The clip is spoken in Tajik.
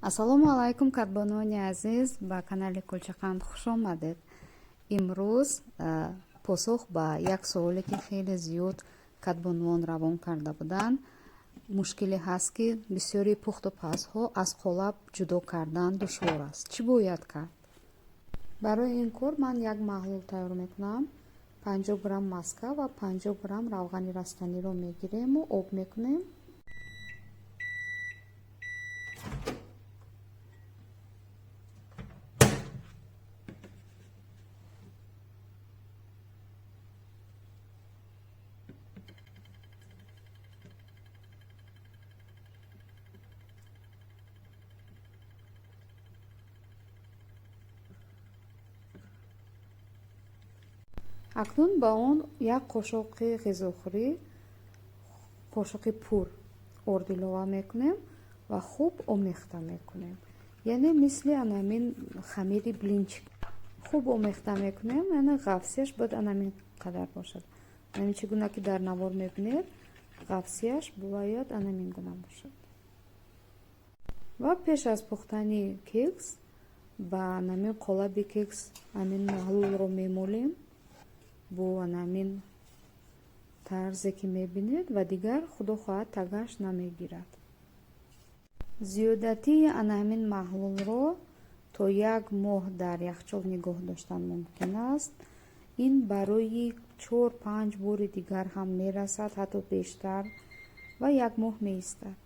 Ассалому алайкум, кадбонуони азиз, ба канали Кулчақанд хуш омадед. Имрӯз посух ба як суоле, ки хеле зиёд кадбонуон равон карда буданд. Мушкиле ҳаст, ки бисёри пухту пазҳо аз қолаб ҷудо кардан душвор аст. Чӣ бояд кард? Барои ин кор ман як маҳлул тайёр мекунам. 50 грамм маска ва 50 грамм равғани растаниро мегирему об мекунем. Акнун ба он як қошуқи ғизохӯрӣ, қошуқи пур орд илова мекунем ва хуб омехта мекунем, яъне мисли анамин хамири блинчик хуб омехта мекунем, яъне ғафсияш бояд анамин қадар бошад. Ҳамин чӣ гуна ки дар навор мебинед, ғафсияш бояд анамин гуна бошад. Ва пеш аз пухтани кекс ба анамин қолаби кекс ҳамин маҳлулро мемолем бо анамин тарзе, ки мебинед, ва дигар, худо хоҳад, тагаш намегирад. Зиёдатии анамин маҳлулро то як моҳ дар яхчол нигоҳ доштан мумкин аст. Ин барои 4-5 бори дигар ҳам мерасад, ҳатто бештар, ва як моҳ меистад.